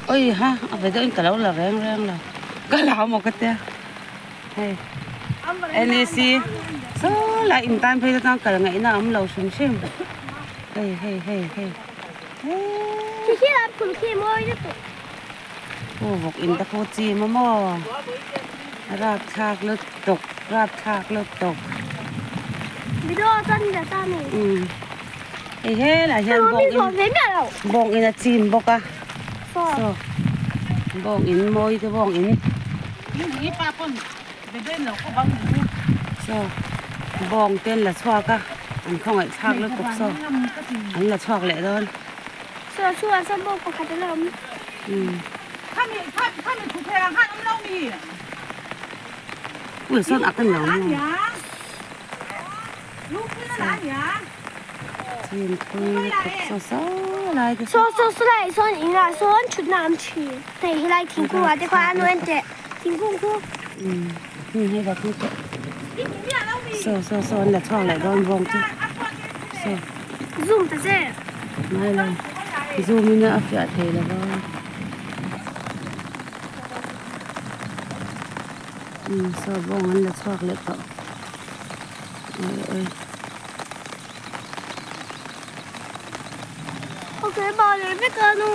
Oi ha a ve deuhin ka lo la reng reng lo ka hlau maw ka tia hei NEC saw lai in tan phei te chuan kal ngaihna a awm lo hrim hrim hei hei hei hei Aw vawk in te khu chi maw maw rapthlak lutuk rapthlak lutuk umm hei helai hian bawng in bawng in a chim bawk a saw bawng in mawi te bawng in saw bawng te an la chhuak a an khawngaih thlak lutuk saw an la chhuak leh dawn. Saw chhungah sawn bawng pakhat a la awm. Ui sawn ak an lo maw? Chim thui lutuk saw saw lai te saw. Saw saw lai sawn in ah sawn thutna a awm thin. Hei helai thingkung ah te khuan a nuai teh thingkung khu. Umm hei va khu teh. Saw saw saw an la chhuak leh dawn bawng chu saw. Zoom ta che. Ngai lo. Zoom in a fiah thei lo va. Umm saw bawng an la chhuak leh tawh. Oi oi. Ok ba leh vek a nu.